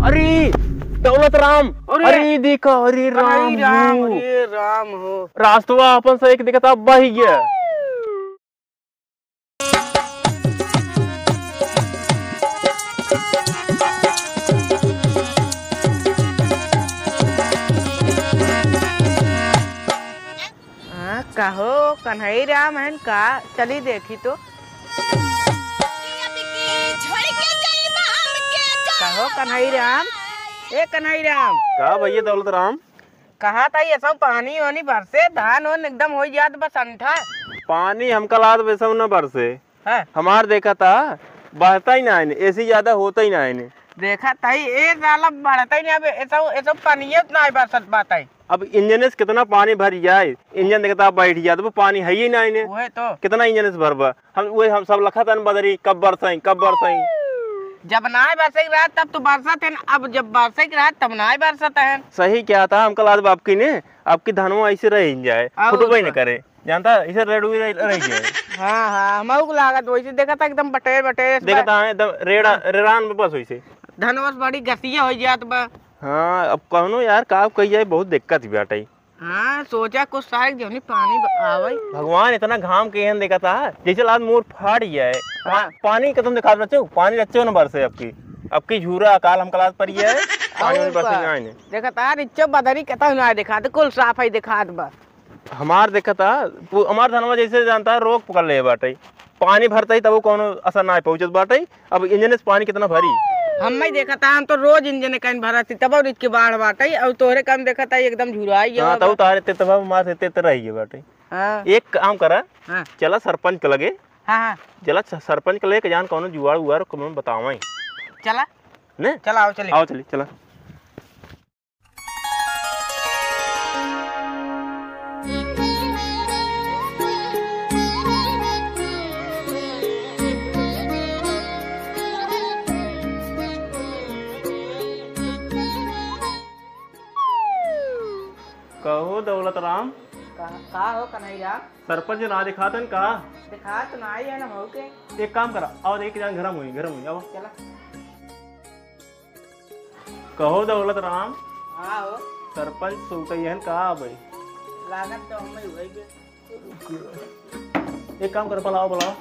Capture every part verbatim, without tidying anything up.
अरे दौलत राम, अरे! अरे देखा, अरे राम अरे राम, हो। अरे राम हो। रास्तवा अपन से एक देखा था, बह गया। हाँ, कहो कन्हई राम हन का? चली देखी तो। कहो कन्हई राम, ए कन्हई राम। का भैया दौलत राम? कहा था ये सब पानी वानी बरसे, धान वान एकदम हो जात बस अंठा। पानी हमका लाद वैसे न बरसे। हाँ। हमार देखा था, बढ़ता ही ना है, ऐसी ज्यादा होता ही ना है। देखा था, ए साला बढ़ता ही ना, अब ऐसा, ऐसा पानी है, उतना ही बरसत बात है। अब इंजन से कितना पानी भर जाए, इंजन देखता बैठ जात, वो पानी है ही ना है। वही तो। कितना इंजन से भरबा? हम, वही हम सब लखत हन बदरी, कब बरसई, कब बरसई। जब ना बरसई रहा, तब तो बरसत है, अब जब बरसई रहा, तब ना बरसत है। सही क्या था, हमका लाद बाप की ने, आपकी धनवा ऐसे रह ही जाए, और फुटबे न का? करे। जानता, इसे रेड हुई रह, रह गया है। हाँ, हाँ, हमहू को लागत वैसे देखा था, एकदम बटेर, बटेर से देखा बा। था, एकदम रेड़ा, हाँ। रेड़ान में बस वैसे। धनवा से बड़ी गसिया हो जात बा। हाँ, अब कहनो यार, का कही जाए, बहुत दिक्कत ही बाटे। हाँ, सोचा कुछ साइड जो नहीं पानी ब-, आवे। भगवान इतना घाम के एहन देखा था, जैसे लाद मोर फाड़ ही है। हाँ। पानी कतन दिखात बच्चों, पानी रच्चो न बरसे अबकी। अबकी झूरा अकाल हमका लाद पड़ी है, पानी और बरसे का? ना आने। देखा था, रिच्चो बदरी कतन ना दिखात, कुल साफ ही दिखात बा। हमार देखा था, पू-, हमार धनवा जैसे जानता है, रोग पकड़ ले बाटे। पानी भरता ही तब वो कौनो असर ना पहुँचत बाटे। अब इंजन से पानी कितना भरी? हम ही देखा था, हम तो रोज इंजन कहीं भरत थी, तब और इसके बाढ़ बाटे। और तोहरे काम देखा था, एकदम झुराई गया हाँ, बा। तब तारे ते तब हमार से ते ते रह गए बाटे। हाँ। एक काम करा, हाँ। चला सरपंच के लगे। हाँ, हाँ। चला स-, सरपंच के लगे, जान कौनो जुआड़ उआड़ को बतावाई। चला। ने? चला, आओ चली। आओ चली, चला। कहो दौलत राम। का, का हो कन्हैया? सरपंच ना दिखातन का? दिखात ना आई है ना हो के। एक काम करा, और एक जान घर में हुई, घर में हुई, आओ। चला। कहो दौलत राम। हाँ हो। सरपंच सुनते ही हन का अबे? लागत तो हम ही हुई बे। एक काम कर, बुलाओ, बुलाओ।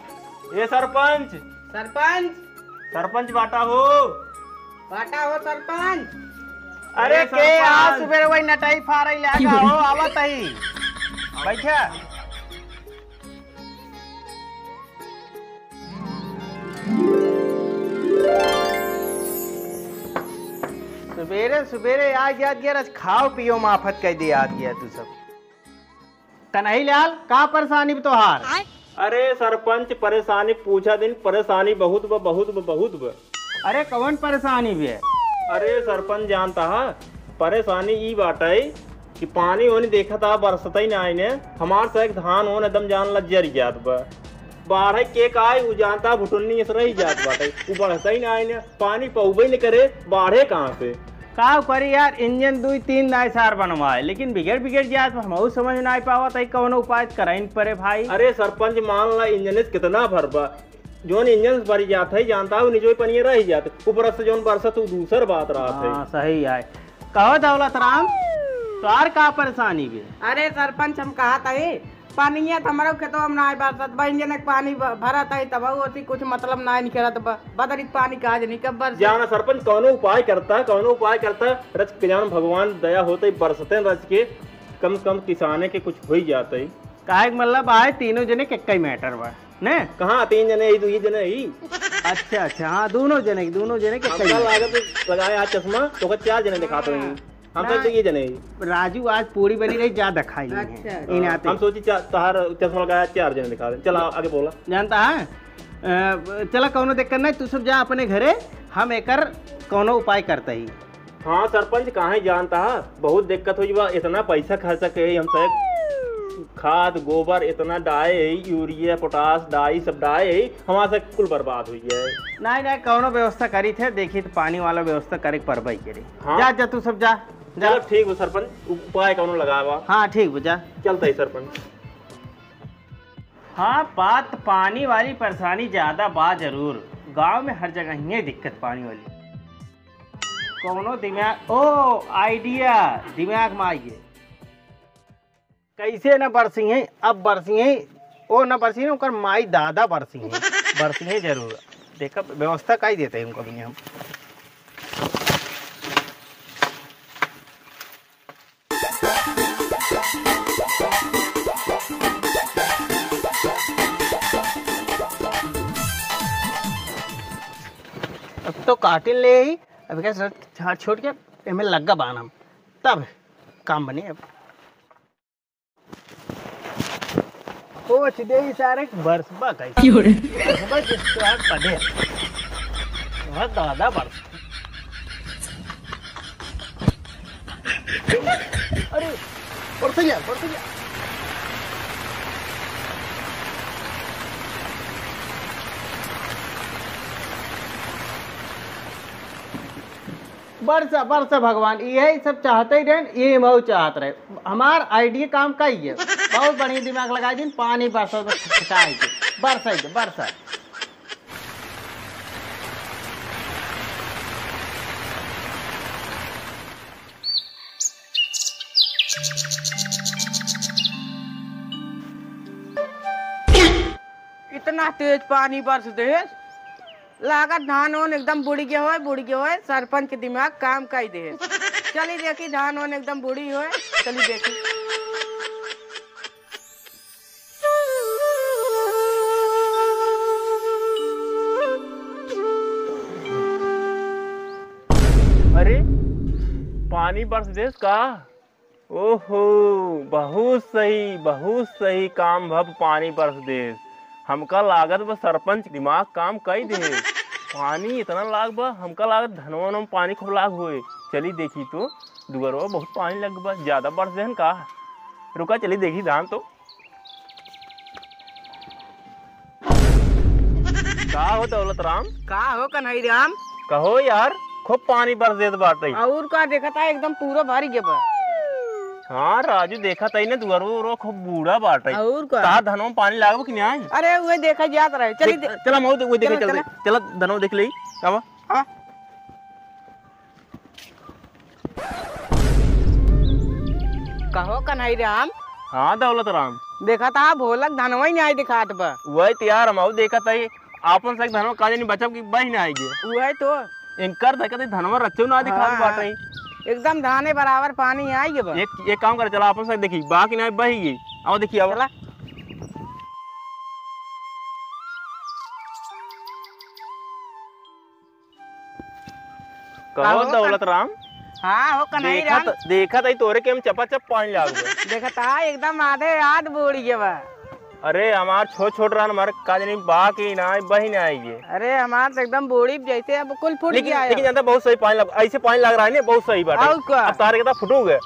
ए सरपंच। सरपंच। सरपंच बाटा हो। बाटा हो सरपंच। अरे ए के सरपंच। आज सुबह वही नटाई फारई लागा हो, आवत ही। बैठा। सुबेरे सुबेरे आ जात गया, आज खाओ पियो माफत कह दे आत गया तू सब। कन्हई लाल, का परेशानी बा तोहार? अरे सरपंच, परेशानी पूछा दिन, परेशानी बहुत बा, बहुत बा, बहुत बा। अरे कवन परेशानी बे? अरे सरपंच जानता है, परेशानी ई बाटे कि पानी ओनी देखत आ, बरसतई ना आइने, हमार से एक धान ओन एकदम जान ला जरि जात बा। बाढ़े के का आई, उ जानता भुटुन्नी ऐसे रही जात बाटे, उ बढ़तई ना आइने, पानी पौबे न करे, बाढ़े कहाँ से? का करी यार, इंजन दुई तीन नाई सार बनवाए, लेकिन बिगड़ बिगड़ जात बा, हमहू समझ नाई पावत है, कौनो उपाय कराइन परे भाई। अरे सरपंच मान ला इंजन से कितना भरबा, जौन इंजन से भरी जात है, जानता हूँ, निजोई पनिया रह जात। ऊपर से जौन बरसत, उ दूसर बात रहत है। हाँ, सही है। कहो दौलत राम, तोहार का परेशानी बे? अरे सरपंच, हम कहत है, पनिया त हमरो खेतवा में नाय बरसत बा, इंजन के पानी ब-, भरत है, तब ओसी कुछ मतलब नाय निकलत बा। बदरी के पानी का आज नहीं कब बरसे। जाना सरपंच, कौनो उपाय करता, कौनो उपाय करता, रच के जान भगवान दया होते, बरसते रच के, कम से कम किसाने के कुछ हो ही जाते। काहे के मतलब आए, तीनों जने के एक्कै matter बा, ने? कहाँ तीन जने ही, दुई जने ही। अच्छा, अच्छा, हाँ, दोनों जने, दोनों जने के हमका कई। लागत लगाए आज चश्मा, तो का चार जने दिखात रहे हैं। हम ना, तो ये जने ही। राजू आज पूरी बनी रही, ज्यादा खाई नहीं है। अच्छा। इन्हें आते। हम सोची चा-, तहार चश्मा लगाया, चार जने दिखा रहे। चला, आगे बोला। जानता है? अ, चला, कौनो दिक्कत नहीं, तू सब जा अपने घरे, हम एकर कौनो उपाय करते ही। हाँ सरपंच, काहे जानता है, बहुत दिक्कत हो बा, इतना पैसा खर्चा के हम सब खाद, गोबर, इतना डाए है, यूरिया, पोटास, डाई, सब डाए है, हमारा सब कुल बर्बाद हो गया है। नहीं, नहीं, कौनो व्यवस्था करी थे, देखी तो पानी वाला व्यवस्था करे के परबई करे। हाँ। जा, जा, तू सब जा, जा। चलो ठीक हो सरपंच, उ-, उपाय कौनो लगावा। हाँ, ठीक हो, जा। चलता है सरपंच। हाँ, बात पानी वाली परेशानी ज्यादा बा जरूर, गांव में हर जगह ही है दिक्कत पानी वाली। कौनो दिमाग, ओ, idea दिमाग में आइए। कैसे न बरसी हैं, अब बरसी हैं, ओ न बरसी हैं, ओकर माई दादा बरसी हैं, बरसी हैं जरूर। देखा, व्यवस्था का ही देते हैं उनका भी हम। अब तो काटिन ले ही, अब क्या सर, झाड़ छोड़ के एमे लग्गा बान हम, तब काम बनी अब। सोच दे ही सारे बरसबा कैसे। क्यों रे? बरसबा किस तरह पड़े? बहुत दादा बरस। अरे, बरसैया, बरसैया। बरसा, बरसा भगवान, यही सब चाहते ही रहेन, यही मऊ चाहत रहे। हमार idea काम का ही है, बहुत बढ़िया दिमाग लगाई दिन, पानी बरसा, बरसा, बरसा, बरसा। इतना तेज पानी बरस दे, लागत धान ओन एकदम बुड़ गया होय, बुड़ गया होय। सरपंच के दिमाग काम कई दे। चली देखी धान ओन एकदम बुड़ी होय, चली देखी। अरे, पानी बरस देस का? ओहो, बहुत सही, बहुत सही काम भब पानी बरस देस। हमका लागत बा सरपंच दिमाग काम कई देस। पानी इतना लाग बा, हमका लागत धनवा में पानी खूब लाग होए। चली देखी तो, दुअरवा बहुत पानी लग बा, ज्यादा बरस देहन का? रुका, चली देखी धान तो। का हो दौलत राम? का हो कन्हई राम? कहो यार, खूब पानी बरस देत बाटे। और का देखत है, एकदम पूरा भर गया बा। हाँ राजू, देखत है ना, दुअरो उरो खूब बूढ़ा बाटे। और का? का धनवा में पानी लागबो कि नाहीं? अरे, वही देखा जात रहे। चली देख, दे-, चला, मऊ दे-, वही देखे चला, चलते। चला। चला, धनवा देख ले। आवा। हाँ। कहो कन्हई राम। हाँ दौलत राम। देखत हा भोलक धनवा ही नाहीं दिखात बा। वही तो यार, हम देखत है, आपन से धनवा का जानी बचब कि बही नाहीं गे। वही तो। इनकर देखत है धनवा रच्चो नाहीं दिखात हाँ, बाटे। एकदम धाने बराबर पानी आइ गे बा। एक, एक काम कर, चला आपन से देखी, बा कि नाहीं बही गे। आओ देखी, आओ। चला। कहो कहो दौलत राम। हाँ हो कन्हई राम। देखत, देखत है तोरे के हम चपाचप पानी लाग गए। देखत हा एकदम आधे आध बूड़ गए बा। अरे हमार छोट छोट रान, हमारे का जानी बा कि नाहीं, बही नाहीं गे। अरे हमार तो एकदम बूड़ी जैसे अब कुल फूट लेकिन, गया है। लेकिन जानता बहुत सही पानी लग, ऐसे पानी लग रहा है ना, बहुत सही बात है। और का? अब तारे के तो फुटू गए।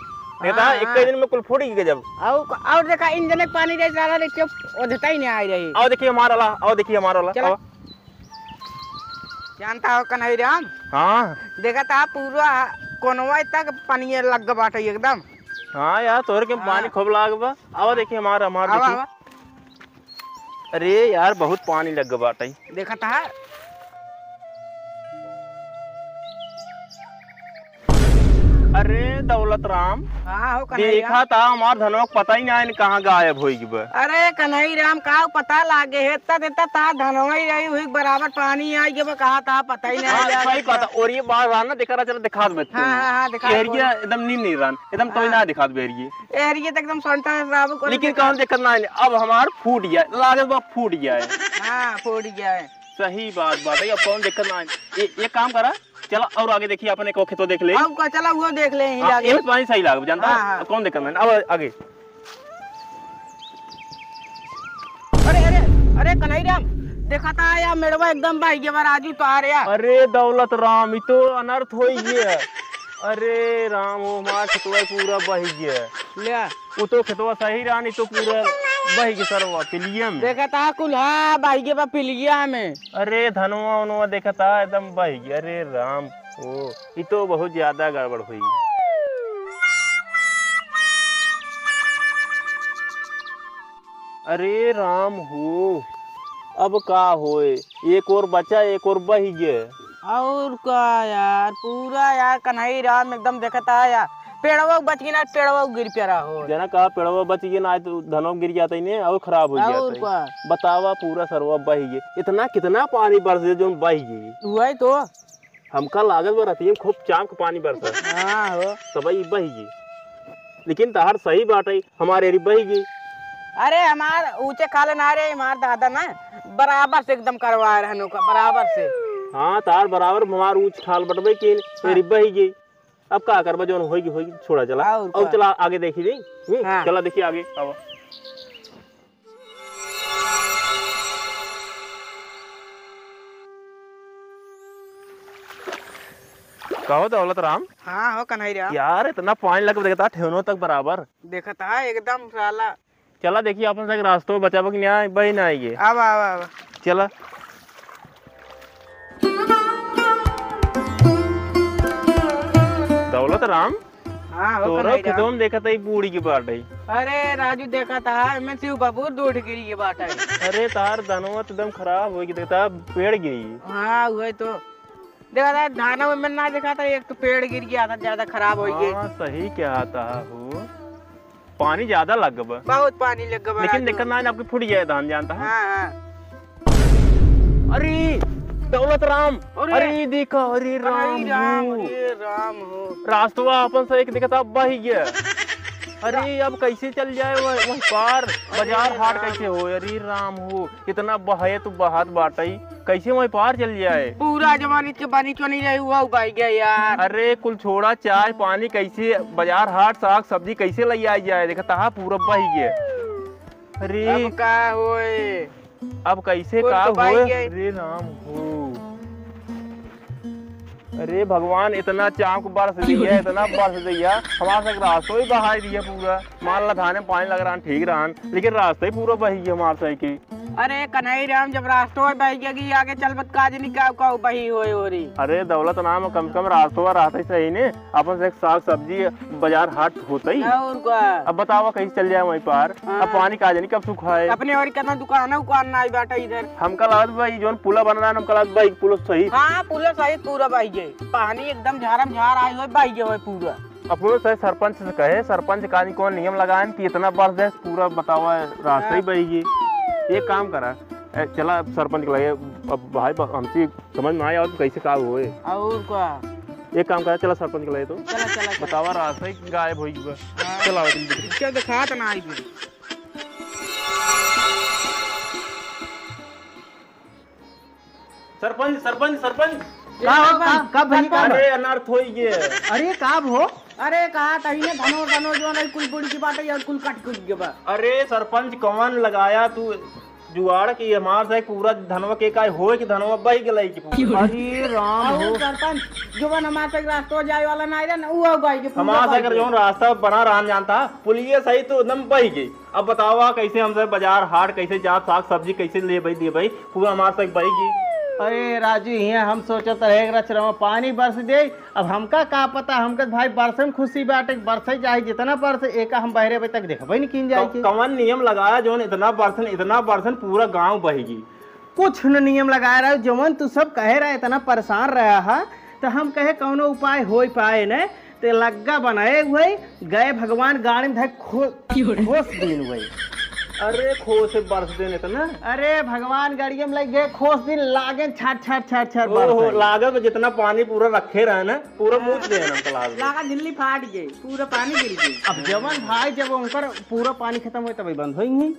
देखता हाँ, एक हाँ। दिन में कुल फूट ही गए जब। और का? और देखा इंजन के पानी रही सारा रे चुप, ओधता ही नहीं आई रही। आओ देखिए हमारा ला, आओ देखिए हमारा ला, चला। आओ। जानता हो कन्हई राम? हाँ। देखत हा पूरा कोनवा तक पानी लग बाटे एकदम। हाँ यार, तोहरे के हाँ। पानी खूब लाग बा। आवा देखी हमार, हमार आवा, देखी। आवा। अरे यार, बहुत पानी लग बाटे। देखत हा। अरे दौलत राम, हाँ हो कन्हई राम। देखा था हमार धनवा के पता ही ना है कहाँ गायब होई गई बा। अरे कन्हई राम, का पता लागे है, इतना देता था धनवा ही रही हुई बराबर पानी आई गई बा, कहा था पता ही नहीं हाँ, लगा सही कहता। और ये बात रहा ना, देखा रहा, चलो दिखा दे हाँ, हाँ, हाँ, दिखा दे। एरिया एकदम नींद नहीं रहा, एकदम तो ही हाँ। ना दिखा दे एरिया। एरिया तो एकदम संटा राबू कर लेकिन दिखा। कौन दिक्कत ना है, अब हमार फूट गया, लागत बा फूट गया है। हाँ, फूट गया है। सही बात, बात है, अब कौन दिक्कत ना है। ये, ये काम करा, चला और आगे देखिए, अपन एक खेतो देख ले। अब का, चला वो देख ले, यहीं हाँ, आगे। एमे पानी सही लागब, जानता हाँ, है? हाँ। अब कौन दिक्कत है? अब आगे। अरे, अरे, अरे, कन्हई राम, देखा था या मेड़वा एकदम बह गया बा राजू तोहार या। अरे दौलत राम, ई तो अनर्थ होई गया। अरे राम, वो हमार खेतवा पूरा बह गया। ले आ। वो तो खेतवा सही रहा, नहीं तो पूरा बह गया सरवा, पिलिया में। देखा था कुल, हाँ, बह गया बा पिलिया में। अरे धनवा उनवा देखत हा एकदम बहि गया। अरे राम, ओ ई तो बहुत ज्यादा गड़बड़ हुई। अरे राम हो, अब का होए? एक ओर बचा, एक ओर बहि गए। और का यार, पूरा यार कन्हई राम एकदम देखत है यार, पेड़वा बच गई ना, पेड़वा गिर पे रहा हो। जना का पेड़वा बच गई ना, तो धनवा गिर जाता ही नहीं और खराब हो और जाता है। का? बतावा, पूरा सरवा बह गई। इतना कितना पानी बरस गया जो बह गई। वही तो। हमका लागत बा रतिया में खूब चाम के पानी बरसा। हाँ हो। तब ई बह गई। लेकिन तहार सही बात है, हमारे एरी बह गई। अरे हमार ऊंचे खाले ना रे, हमार दादा ना बराबर से एकदम करवा रहन ओका, बराबर से। हाँ, तार बराबर हमार ऊंच खाल बटबे के हाँ। एरी बह गई। अब का करबा, जौन होई की होई, छोड़ा चला। और और का? चला आगे देखी दी। हम्म, हाँ। चला देखी आगे। आवा। कहो दौलत राम। हाँ हो कन्हई राम। यार, इतना पानी लग देखता, ठेहुनो तक बराबर। देखता है एकदम साला। चला देखी, अपन से एक रास्तो बचाबो कि नहीं, बही ना आइए। आवा, आवा, आवा। चला। दौलत राम, हाँ, हो तोरा कन्हैया। खेतवा में देखत है, बूढ़ी की बात है। अरे राजू, देखत है, मैं शिव बाबू दूध गिरी की बात है। अरे तार धनवा तो एकदम खराब होई कि देखता, पेड़ गिरी। हाँ, वही तो। देखा था, धाना में ना देखा था, एक तो पेड़ गिर गया था, ज्यादा खराब हो गई। हाँ, सही कहा था हो। पानी ज्यादा लग गबा। बहुत पानी लग गबा लेकिन राजू। दिक्कत ना है, आपके फूट जाए धान, जानता है। हाँ, हाँ। अरे दौलत राम, अरे। अरे देखा, अरे राम अरे राम, हो। अरे राम हो। रास्तवा अपन से एक देखा था, बह गया। अरे अब कैसे चल जाए वह, वह पार, अरे बाजार हाट राम। कैसे हो? अरे राम हो, इतना बहे तो बहात बाटई, कैसे वहीं पार चल जाए? पूरा जमाने के बानी चो नहीं रही हुआ उबाई गया यार। अरे कुल छोड़ा, चाय पानी कैसे बाजार हाट, साग सब्जी कैसे ले आई जाए? देखा तहा पूरा बह गया। अरे अब का होए? अब कैसे कुल का तो बह होए? गए। अरे राम हो। अरे भगवान, इतना चाँप बरस दिया, इतना बरस दिया, हमार सब रास्तो ही बहाई दिया पूरा। मान ला धाने में पानी लग रहा, ठीक रहा, लेकिन रास्ता ही पूरा बह गया हमार साइकिल। अरे कन्हई राम, जब रास्तो बह गया कि आगे चल बत काज नहीं का, का बही होए हो रही। अरे दौलत नाम, कम से कम रास्तो रहता ही सही ने, अपन से साग सब्जी बाजार हाट होता ही। और का? अब बतावा कैसे चल जाए वहीं पार? हाँ। अब पानी का जानी कब सुखाए। अपने और कितना दुकान है, उकान ना आई बाटा इधर। हमका लागत बा, ई जौन पुला बन रहा है, हमका लागत बा, ई पुला सही। हाँ, पुला सही पूरा बह गए। पानी एकदम झारम झार आई होए, बह गए होए पूरा। अपनो से सरपंच से कहे, सरपंच का नहीं कौन नियम लगाएन कि इतना बरस दे, पूरा बतावा, रास्ता ही हाँ। बह गई। एक काम करा, ए, चला अब सरपंच के लगे, अब भाई बा-, हमसे समझ में आया और कैसे का होए। और का? एक काम करा, चला सरपंच के लगे तो। चला, चला, चला। बतावा, रास्ता ही गायब हो गई बा। हाँ। चला, जल्दी। क्या दिखात ना आई फिर। सरपंच, सरपंच, सरपंच। का हो, का, का भनी, का? अरे, अनर्थ होई गए। अरे, का हो? अरे, कहा तही ने धनो, धनो जो नहीं कुल बुड़ की बात है, कुल कट कुल के बा। अरे, सरपंच, कौन लगाया तू जुआड़ की हमार से पूरा धनवा के काय होए कि धनवा बह गई कि पूरा? अरे, राम और हो। सरपंच, जो बन हमार से रास्ता जाए वाला ना आए ना, वो बह गई, पूरा हमार से बह अगर गई। जौन रास्ता बना रहन जानता, पुलिया सही तो एकदम बह गई। अब बतावा, कैसे हमसे बाजार हाट कैसे जाब, साग सब्जी कैसे लेबई देबई, पूरा हमार से बही गई। अरे राजू, हियाँ हम सोचत रहे, एकरा चरवा पानी बरस दे। अब हमका का पता, हमका भाई बरसे में खुशी बाटे, बरसे चाहे जितना बरसे, एका हम बहरे बजे तक देखबे नहीं कीन जाए के। कौन नियम लगाया जौन इतना बरसन, इतना बरसन पूरा गाँव बही गई? कुछ न नियम लगाए रहा, जवन तू सब कहे रहा, इतना परेशान रहा हा, तो हम कहे कौनो उपाय होई पाए न, ते लग्गा बनाए हुए, गए भगवान गाड़ी में धर खो-, क्यों रे? खोस दिन हुए। अरे खोस बरस दिन इतना? अरे भगवान गाड़िया में लग गए खोस दिन, लागे छाट, छाट, छाट, छाट बरस ओहो, है। लागत बा जितना पानी पूरा रखे रहे ना, पूरा हाँ। मूत गए ना तालाब में। लागा झिल्ली फाट गई, पूरा पानी गिर गई। अब जवन भाई जब उनकर पूरा पानी खत्म हुए तब बंद होई।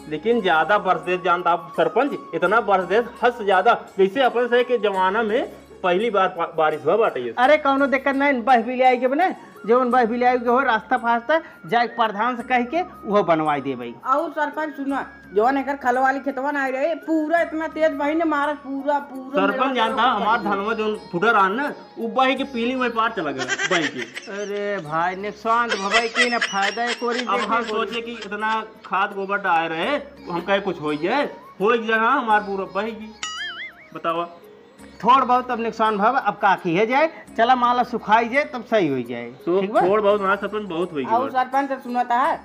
लेकिन ज्यादा बरस देत जानता आप सरपंच, इतना बरस देत हद से ज्यादा, जैसे अपन से के जमाना में पहली बार पा-, बारिश हुआ बाटे ये। अरे कौनो दिक्कत नहीं, बह भी ले आई के बने, जवन बह भी ले आई के हो रास्ता फास्ता जाए प्रधान से कह के वो बनवाई दे भाई। और सरपंच सुना, जवन एकर खल वाली खेतवा ना आई रहे, पूरा इतना तेज बही ने मारत, पूरा, पूरा सरपंच मेरा जानता, पूरा हमार धनवा जौन फुटा रहा ना, वो बही के पीली में पार चला गया, बही के। अरे भाई, नुकसान तो भवाई की ना फायदा है, कोरी अब देखे हम कोरी। सोचे कि इतना खाद गोबर डाले रहे, हम कहे कुछ हो जाए, हो जाए, हाँ, हमार पूरा बहेगी। बतावा। थोड़ बहुत अब नुकसान भव, अब का किहे जाए, चला माला सुखाई जाए, तब सही हो जाए। तो ठीक बा? थोड़ बहुत ना, सरपंच, बहुत होई और गई बात। सरपंच से सुनता है,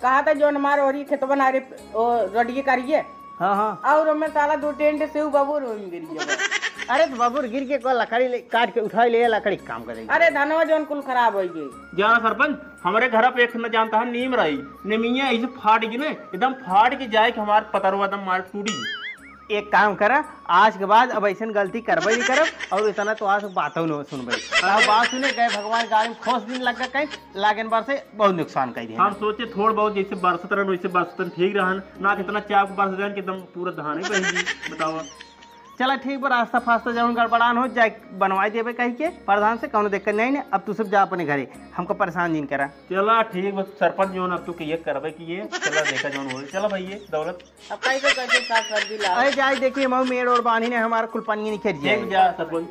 कहा था जो हमारे और ये खेतवन आ रे, ओ, रोडिये करिए। हाँ, हाँ। और हमें साला दो टेंट से ऊ बाबू रोइन गिरी है। अरे तो बाबू, गिर के कोई लकड़ी ले, काट के उठाई ले, लकड़ी काम करेगी। अरे धनवा जौन कुल खराब होइ गई। जाना सरपंच, हमरे घर पे एक न जानता है नीम रही, निमिया ऐसे फाट गई ना, एकदम फाट के जाए कि हमार पतरवा एकदम मार टूटी। एक काम करा, आज के बाद अब ऐसन गलती करबे नहीं करब, और इतना तो आज बातों न सुनबे। अब बात सुने गए भगवान गाड़ी में खोस दिन लग गए कहीं, लागन बार से बहुत नुकसान कर दिया। हम सोचे थोड़ बहुत जैसे बरसत रहन वैसे बरसतन ठीक रहन, ना कितना चाप बरस जान कि एकदम पूरा धान ही बह गई। बताओ। चला ठीक बा, रास्ता फास्ता जौन गड़बड़ान हो जाए बनवाई देबे कही के प्रधान से, कौनो दिक्कत नहीं ने। अब तू सब जा अपने घरे, हमको परेशान जिन करा। चला ठीक बा सरपंच, जौन अब तू के ये करबे की ये, चला देखा जौन होए। चला भाई ये दौलत। अब कैसे कैसे साग सब्जी ला। अरे जाए देखिए, मऊ मेड़ और बानी ने हमारा कुल पानी निखेर जाए। ठीक जा सरपंच।